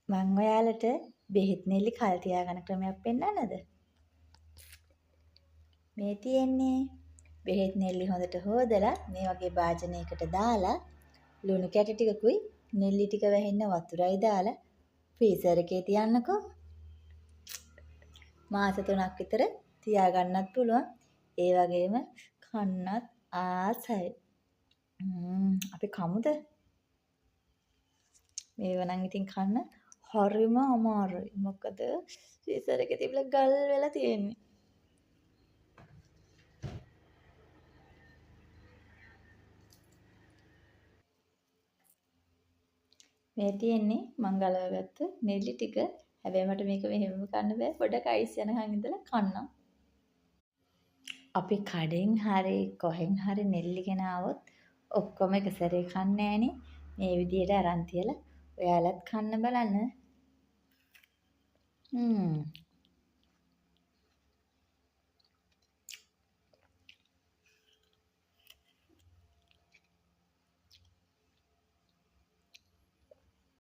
මං ඔයාලට බෙහෙත් නෙල්ලි කල් තියාගන්න ක්‍රමයක් පෙන්නන්නද? මේ තියෙන්නේ බෙහෙත් නෙල්ලි හොඳට හොදලා මේ වගේ භාජනයකට දාලා ලුණු කැට ටිකකුයි නෙල්ලි ටික වැහෙන්න වතුරයි දාලා ෆ්‍රීසර් එකේ තියන්නකෝ. මාස 3ක් විතර තියාගන්නත් පුළුවන්. ඒ වගේම කන්නත් ආසයි. අපි කමුද? මේව නම් ඉතින් කන්න හරිම අමාරුයි. මොකද ෆ්‍රීසර් එකේ තිබිලා ගල් වෙලා තියෙන්නේ. මේ තියෙන්නේ මං ගලවගත්ත නෙල්ලි ටික. හැබැයි මට මේක මෙහෙමම කන්න බෑ. පොඩක් අයිස් යනකන් ඉඳලා කන්නම්. අපි කඩෙන් හරි කොහෙන් හරි නෙල්ලි ගෙනාවොත් ඔක්කොම එක සැරේ කන්නේ නෑනේ. මේ විදියට අරන් තියලා ඔයාලත් කන්න බලන්න.